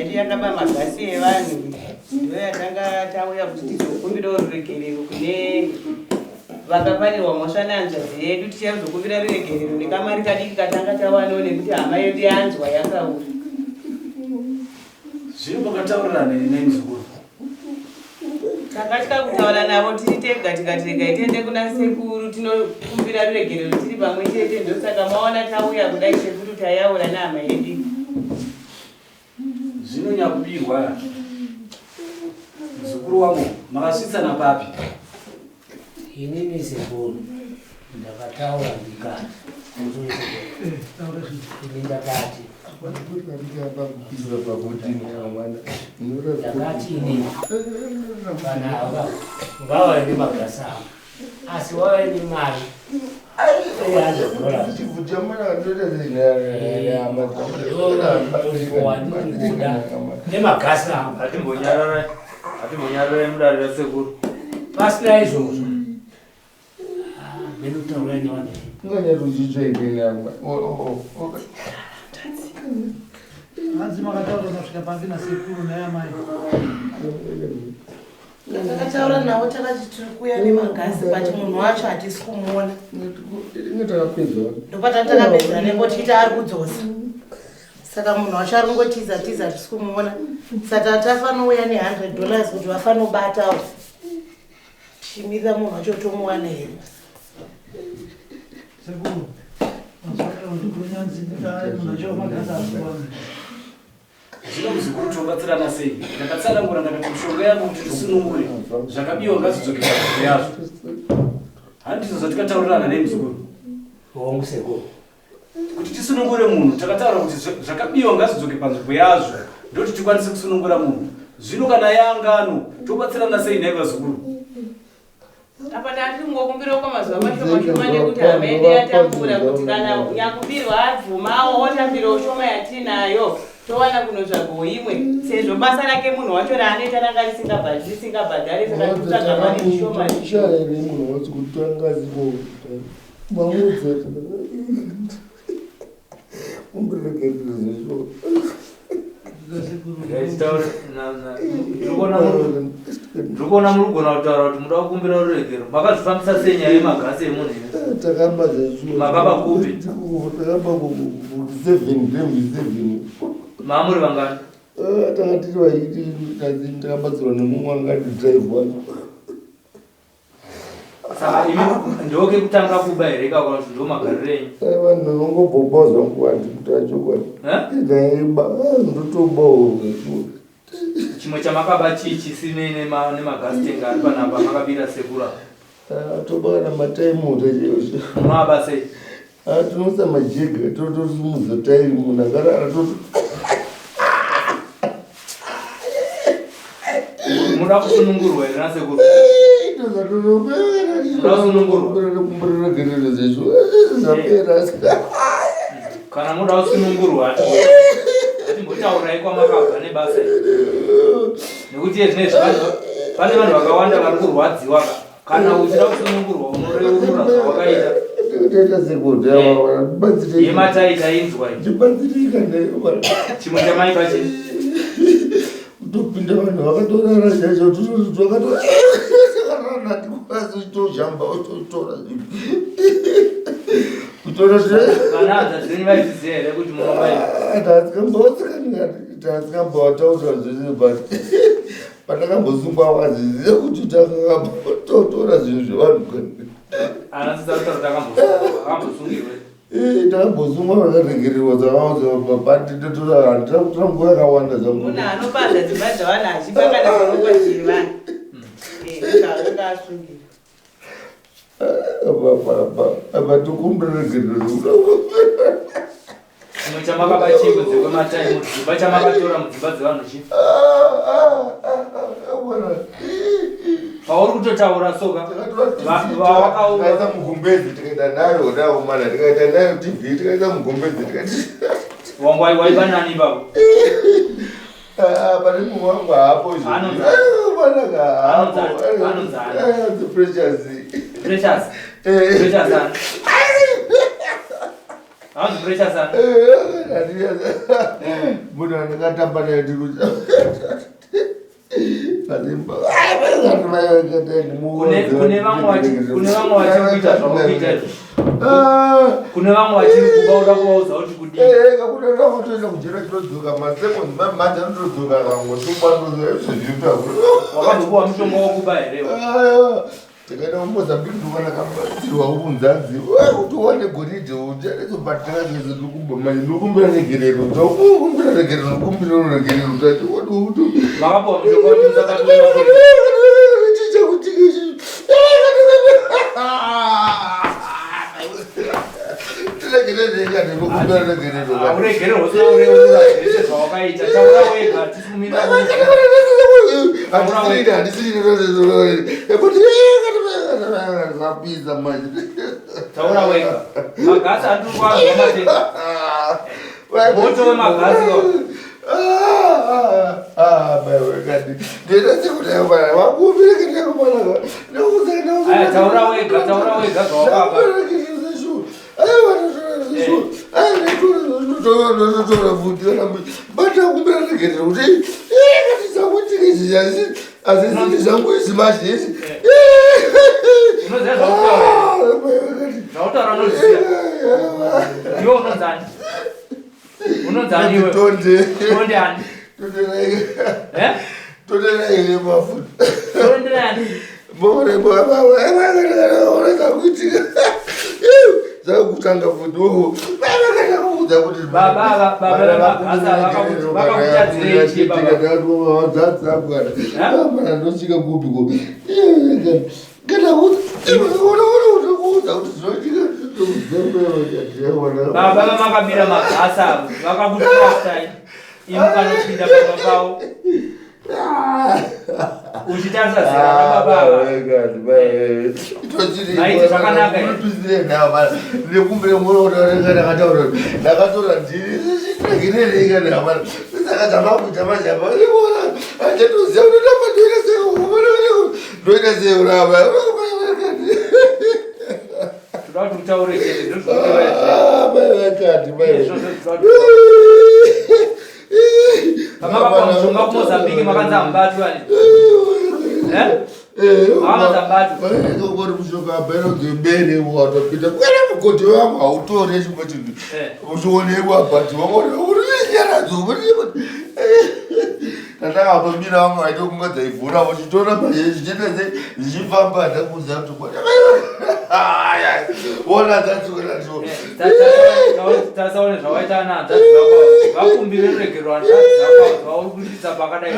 yedu yakaba magasi evanhu ndiyo yatanga tauya kuti tizokumbirawo ruregerero kune vakaparirwa mhosva nehanzvadzi yedu. Tichazokumbira ruregerero nekamari kadiki katanga tawanawo nekuti hama yedu yanzwa yakaura. Zvino makataurirana here nemuzukuru? Takatya kutaura navo tiri tega tikati regai tiende kuna sekuru tinokumbira ruregerero tiri pamwe chete ndosaka maona tauya kudai sekuru tayaura nehama yedu. Zvino nyakubirwa muzukuru wangu makasvitsana papi? Inini sekuru ndakataura ndikati ini ndakati ndakati ini vanhu ava ngavave nemagasi avo asi wave nemari nemagasi avo Atimbonyararai. Atimbonyararai mudare rasekuru. Pasina izvozvo menotaura nevanhu. Hanzi makataura masvika papi nasekuru naamai? Takataura navo takati tiri kuuya nemagasi but munhu wacho hatisi kumuona. Ndopatati takapedza nengo tichiti ari kudzosa. Saka munhu wacho ari kungotiza tiza hatisi kumuona. Saka tafanouya ne 100 dollars kuti vafanobatawo. Tichimirira munhu wacho tomuwana here. Sekuru, mazuva ano ndikunyanzi munhu wacho magasi haasi kuwana. Zvino muzukuru tobatsirana sei? Ndakatsanangura ndakati mishonga yangu kuti tisunungure zvakabiwa ngazvidzoke panzvimbo yazvo. Handizvo zvatikataurirana nei muzukuru? Hongu sekuru. Kuti tisunungure munhu takataura kuti zvakabiwa ngazvidzoke panzvimbo yazvo ndoti tikwanise kusunungura munhu. Zvino kana yangano tobatsirana sei nhai vazukuru? Apa tati kungokumbirawo kwamazuva mashoma shoma nekuti hama yedu yatambura kuti kana nyakubirwa abvumawo otambirawo shoma yatinayo towana kunotsvagawo imwe sezvo basa rake munhu wacho raanoita ranga risingabhadhari saka tikutsvaga mari shoma shoma. Ndikuona muri kugona kutaura kuti muda kukumbira ruregero. Makazvifambisa sei nyaya yemagasi emunhu? Takamba Makaba kupi? Takamba ku7 7. Maamuri vangani? Tanga tiri vaiti takabatsirwa nemumwe anga ari drive wacho. Saka imi ndokekutanga kuba here ikako kana kuti ndomagariro enyu? Vanhu vangobhobha zvangu vandikuta chokwadi. Ndaiba ndotobawo. Chimwe chamakaba chii chisinei nemagasi tenga ari panapa makabira sekura? Toba kana mataimota chaiwo. Munoaba sei? Tinoisa majega totosimudza tairi munhu akarara toto. Munoda kusunungurwa here nasekuru? Kana munoda kusunungurwa atimbotaurai kwamakabva nebasa iri. Nekuti iye zvinezvi pane vanhu vakawanda vari kurwadziwa ka. Kana uchida kusunungurwa unoreurura zvawakaita. Yematai tainzwa iyi. Chimwe chamaiba chii? Kutopinda vanhu vakatorara chaizvo vakatorara ndikwazotojamba ototora kutora Vana hanzvadzi dzenyu vaizviziva here kuti munoba izvi? Tasikambowataura zvese but pandakambosungwa waziziva kuti takambototora zvinhu zvevanhu. Ana sisa kutaura takambosungirwe. Takambosungwa vakaregererwa dzavabati totora handina kutora nguva yakawanda zvangu. Munhu anopaza dzimba dzavanhu achiba kana kunopa chivanhu. Anga asungira. Apa tokumbira regerero. Chimwe chamakaba chii kunze kwematai mudzimba chamakatora mudzimba dzevanhu chii? Pauri kutotaura soka vawakaisa mugumbezi tikaita nayo nayo mana tikaita nayo TV tikaisa mugumbezi tikaita. Wangu waiba nani ipapo? Pane mumwe wangu haapo izvo. Anonzi Manaka haapo. Anonzi ani? Anonzi Precious. Precious. Precious ani? Hanzi Precious ani? Munhu andakatamba naye ndikuti Kune vamwe kune vamwe vachiri kuita zvauri kuita izvo. Kune vamwe vachiri kuba uda kuvaudza kuti kudii? Kakutoenda kujera chinodzoka masekonzi manje anotodzoka kangosungwa Wakambopiwa mushonga wokuba here? Takaenda kuMozambique ndokana kabatsirwa kunzanzi kuti uwane goridhe ucharezobatira zvese ndikumbamanye ndikumbira regerero ndakumbira regerero ndikumbira regerero tati Makapiwa mushonga wekuti musabatwe nemapurisa. Hauregererwi usina kureurura zvese zvawakaita. Taura wega hatisi kumira. Taura wega. Magasi andiri kuanzwa matenda. Moto wemagasi wa. Aya, taura wega, taura wega zvawakapa. Asi zvangu izvi mazhizhi. Unoziva zvautaura. Zvautaura unoziva. Iwe unonzani? Unonzani iwe? Tonde. Tonde ani? Eh? Tonde mafuta. Tonde ani? Zvakutanga futi Baba baba vemagasa vakakutadzirei chii baba? Ndosvika kupi ko kana kuudza kuti zvinoitika. Baba vamakabira magasa avo vakakutrustai imi kanopinda pamba pavo uchitarisa zera rababa ava. Maiti zvakanaka here? Ndakatora ndirirereikaaachatoziva kuti ndoita sei urava. Toda kuti utaure chete ndozvinotaura Mai vakati mai izvozvo zvinoda kuti pamakapiwa mushonga kuMozambique makanzi hamubatwi ani? Eh? Makanzi hamubatwi. Uri mushonga abainozibere watopinda kwera mugodhi wangu hautore chimwe chinhu uchionekwa but urinyaradzo tatakatomira vamwe vaitokunga dzaivhura uchitora zvichiita sei zvichifamba ndakuziva kuti ona dzatsukanazvo. Tasaone zvawaita nahanzvadzi dzako vakumbire ruregerero hanzvadzi dzako zvauri kuitisa pakadai.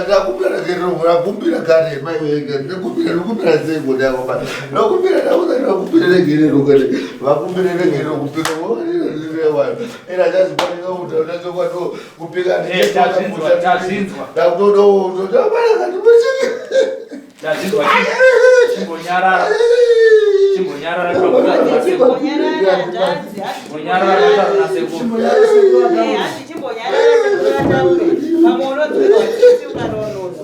Ndakumbira regerero, ndakumbira kare maiwega ndakumbira ndakumbira sei kodako ndakumbira ndakuza ndakumbira regerero kare vakumbira regerero kupika ina chazvikwanisa kutaura chokwadi kupika. Tazvinzwa, tazvinzwa. Ndakutodoaaaati. Tazvinzwa, chimbonyarara, chimbonyarara. Chimbonyarara, hanzvadzi. Chimbonyarara taura nasekuru. Hanzi chimbonyarara sekuru ataure. Pamwe unonzwirwa tsitsi ukanonoza.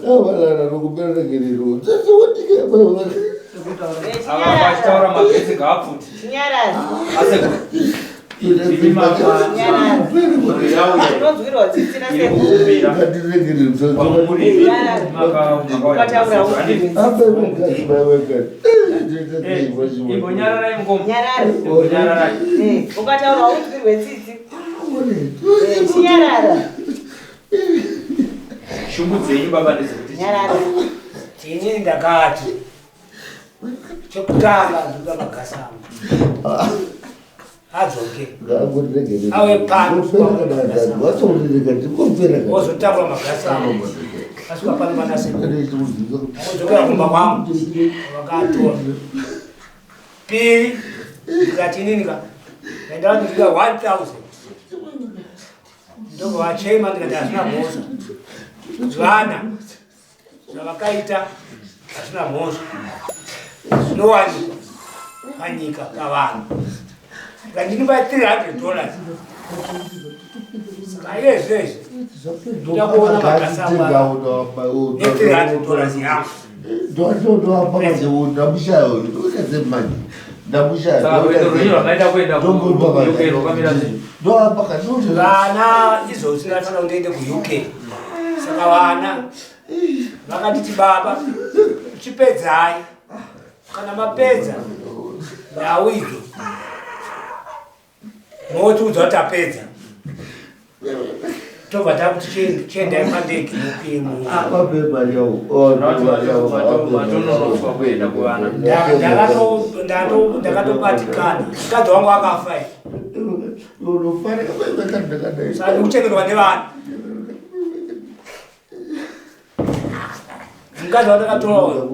Kumbira regerero. Ava vachitaura magetsi ngaapfuti. Chinyarara. Asekuru imi mhuri yauya Unonzwirwa tsitsi iri nasekuru. kukumbira kwamuri imi. Ukataura unzwirwe tsitsi. Imbonyararai mukoma. Nyarara. Imbonyararai. Ukataura unzwirwe tsitsi. Chinyarara. Shungu dzenyu baba ndedzekuti chii? Nyarara. Inini ndakati chekutanga ndoda magasi angu adzoke, wozotambura magasi angu asvika pano panasekuru odzokera kumba kwangu vakatora. Piri ndikati inini ka ndaenda ndika 1000 ndobva vachema. Ndikati hazvina mhosva, zvana zvavakaita hazvina mhosva, zvinowanikwa panyika pavanhu. Ndikati ndinopa $300. Saka iye zvezvi ndoda kuona magasi angu ne $300 yangu. Ndoapaaamushayo ndoita semanje. Ndamushaya. Saka rwendo rwenyu rwamaita kuenda kuUK rwakamira sei? Vana izvozvi ndinofanira kundiende kuUK. Saka vana vakatiti baba chipedzai. Kana mapedza nhau idzo motiudza kuti tapedza. Tobva takuti chiendai pandege mupimu. Matononotswa kuenda kuvana. Ndakatobatikana. Mukadzi wangu akafa. Saka ndikuchengetwa nevana. Mukadzi wandakatora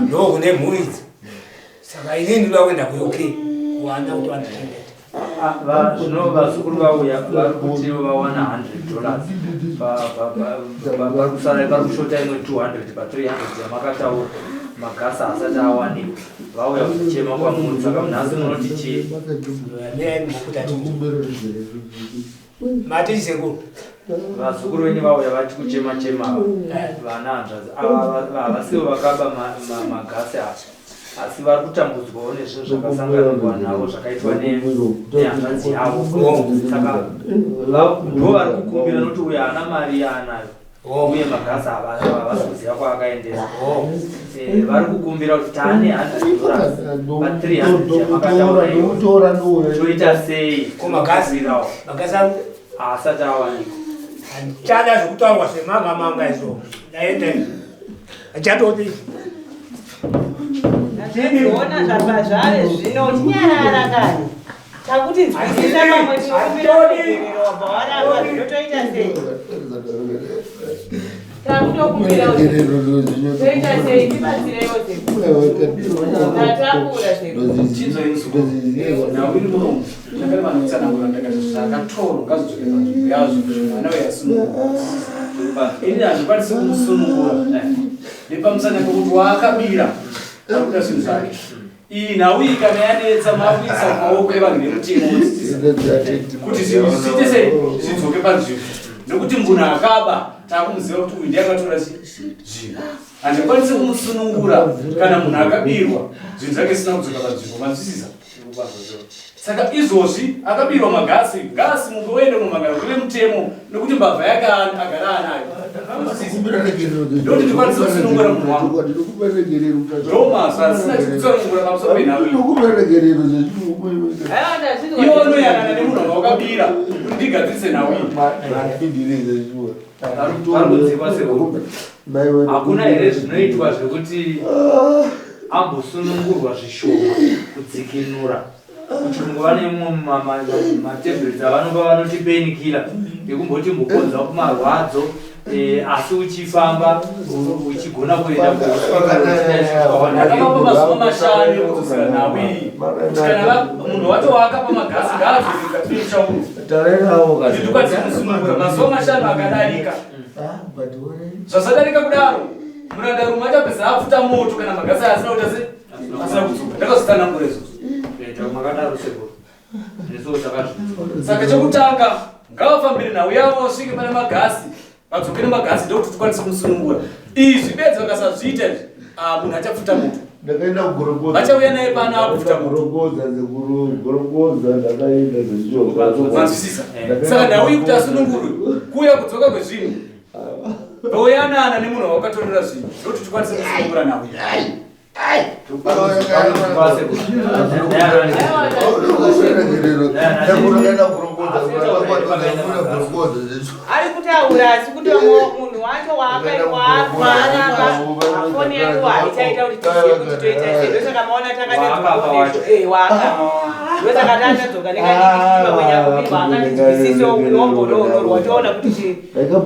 ndokune mhuri idzi. Saka inini ndinoda kuenda kuUK kuwana kuti vandichengete. Zvino vazukuru vauya vari kuti vawana $100 vari kusara vari kushota imwe 200 pa 300 yamakataura magasa asati awanikwa vauya kuzochema kwamuri saka nhasi munoti chii? Mati sekuru. Vazukuru venyu vauya vati kuchema chema vana hanzvadzi ava havasivo vakaba magasi ava asi vari kutambudzwawo nezvinhu zvakasanganirwa navo zvakaitwa nehanzvadzi yavo saka ndo vari kukumbira nokuti uyo haana mari yaanayo uye magasi havasi kuziva kwaakaendesa. Vari kukumbira kuti taane $100 pa 300 yamakataura toita sei? Ko magasi haasati awanikwa. Handichada zvekutaurwa zvemanga manga izvo. Ndaenda izvo. Handichatodi. Ona zvabva zvave zvino uchinyarara kani. Takuti nzwisisa pamwe tinokumbira ruregerero wabva waramba zvinotoita sei? Takutokumbira kuti toita sei tibatsireiwo sekuru. Tatambura sekuru. Chinzwa muzukuru. Nhau iri munomu ndakare vanhu kutsanangura ndakati zvakatorwa ngazvidzoke panzvimbo yazvo kuti mwana uyu asunungurwa. Ini handikwanisi kumusunungura nepamusana pekuti waakabira ari kuda zvinhu zvake. Iyi nhau iyi kana yanetsa makuisa mumaoko evanhu vemutemo kuti zvinhu zviite sei zvidzoke panzvimbo nekuti munhu akaba taakumuziva kuti uyu ndiye akatora zvinhu. Handikwanisi kumusunungura kana munhu akabirwa zvinhu zvake zvisina kudzoka panzvimbo manzwisisa. Saka izvozvi akabirwa magasi gasi munge uende unomangara kune mutemo nekuti mbavha yake agara anayo. Ndokuti ndikwanise kusunungura munhu wangu. Ndomazvo asina chikutsanangura pamusoro penhau iyi. Iwe unoyanana nemunhu wawakabira kuti ndigadzirise nhau iyi. Vari kudzikwa sekuru. Hakuna here zvinoitwa zvekuti ambosunungurwa zvishoma kudzikinura? Kuchirungu vane imwe matablets avanopa vanoti painkiller yekumboti mbopodza kumarwadzo asi uchifamba uchigona kuenda. Ndakavapa mazuva 5 ekudzosera nhau iyi kuti kana munhu wacho waakapa magasi ngaadzoke mukati memusha uno kuti ndikwanise kumusunungura. Mazuva 5 akadarika, zvasadarika kudaro murandarume achapedza apfuta moto kana magasi aya asina kuita se asina kudzoka. Ndakazotsanangura izvozvo. Makadaro sekuru, nesuwo takazvinzwa. Saka chekutanga ngavafambire nhau yavo vasvike pane magasi vadzoke nemagasi ndokuti tikwanise kumusunungura. Izvi bedzi vakasazviita izvi, ah, munhu achapfuta moto. Ndakaenda kugorongoza. Vachauya naye pano akupfuta moto. Gorongoza sekuru, gorongoza ndakaenda zvezvo. Manzwisisa? Saka nhau iyi kuti asunungurwe kuuya kudzoka kwezvinhu ndoyanana nemunhu wawakatorera zvinhu ndokuti tikwanise kusunungura nhau iyi. Kwa sekuru. Ari kutaura asi kuti munhu wacho waakawaarapa foni yake haichaita kuti tizive kuti toita sei. Ndosaka maona takatadzoka waakapa, ndosaka tatadzoka nekadiki pamwe nyakubirwa akatizwisisewo unombononorwa toona kuti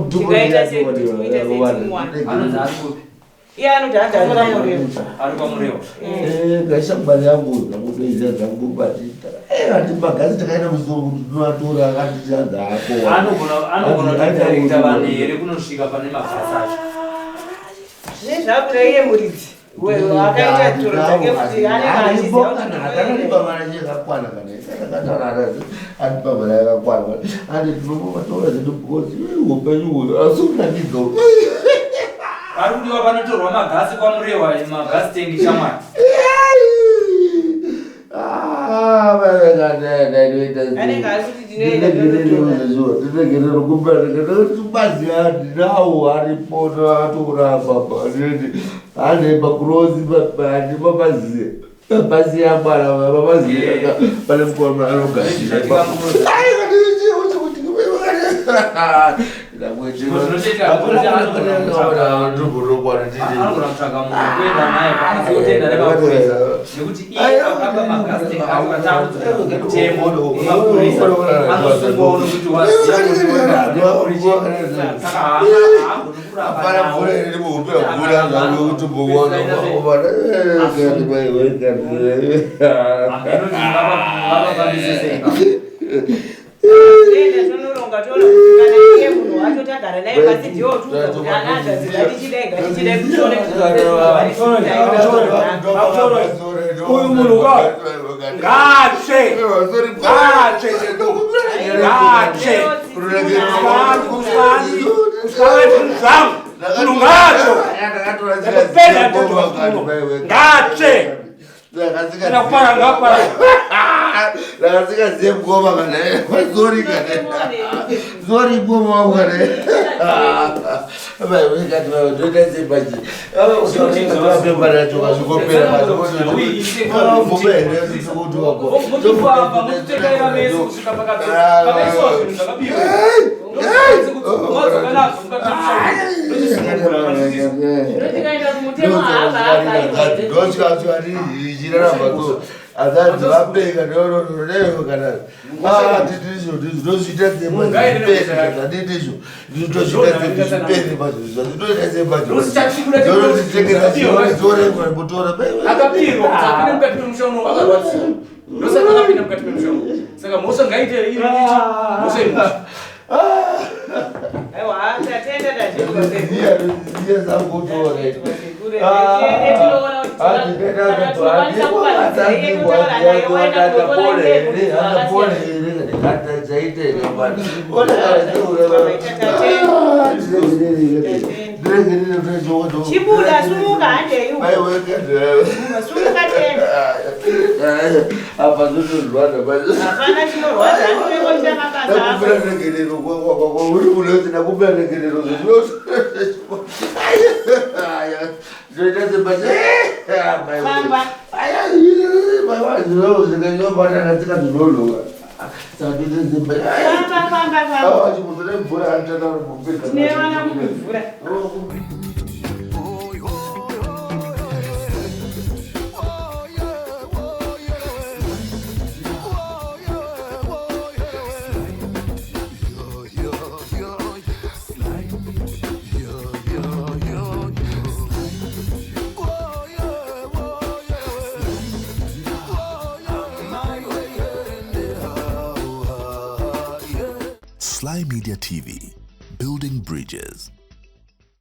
tingaita sei kuti tinoita sei timuwane. Anonzi ari kupi? Iye anoti hanzi ari kwaMurewa. Ari kwaMurewa. Ngaishamwari yangu zvangutoiziva zvangu batita ati magasi takaenda musoro kuti tinoatora akati anzi ako. Anogona kutodirecta vanhu here kunosvika pane magasi acho? Zvinezvakuda iye muridzi. Akaita toro dzake futi anenge achiziva kuti akananipa mari yakakwana kana akataura andipa mari yakakwana andinomatora zvedu because upenyu uyu asi unanidzo Pari kudiwa panotorwa magasi kwaMurewa, magasi tengi shamwari. Anenge ari kuti tinoenda tonotora. Ndinawo aripo akatoramba ane makurozi mapaziya mapaziya mwana mapaziya pane mukoma anogashira. Anogona kutsvaga munhu wekuenda naye asi otoenda nemapurisa nekuti iye akaba magasi tengi akatakudzokera kumutemo wemapurisa anosungwawo nokuti waziva kuti oenda nemapurisa saka haagoni kuramba Hapana nawo. mvura iri muupira mvura Hameno tingavafambise sei. Tinoenda tonoronga toona kuti kana iye munhu wacho tagara naye pasi ndiye otiudza kuti ana hanzvadzi ngatichidai ngatichidai kuti tione kuti Uyu munhu ka ngatsve ngatsve ngatsve kusave zvinhu zvangu munhu ngatsvo ndakapedza ngatsve kana kupara ngapara. Ndakasikaziye mukoma kana zori kana zori mukoma wangu kana ndoita Muchifamba muchitekaira mese kusvika pakaiswa zvinhu zvakabiwa. Mwadzoka nazvo mukati memusha uno. Tikaenda kumutemo haaba haaba. Azanzi vapeka kana ndozviita semazviperi Akabirwa kuti apinde mukati memusha uno akarwadziwa. Ndosaka akapinda mukati memusha uno. Saka mhosva ngaite iri ichi. Mhosva imhosva. Aiwa, tatenda tazvinzwa sekuru. Tiende tinoona kuti kana tinokwanisa kubatsira iye totaura naye oenda kunotora iye kuti zvakasiyana. Chibuda, sumuka handei uko. Sumuka tiende. Apa zvotorwadza. Hapana chinorwadza, handinongoita mabasa ako. Ndakumbira regerero uri munoti ndakumbira regerero zvoita Famba. Famba, famba, famba. Tine vana kumvura. Sly Media TV, building bridges.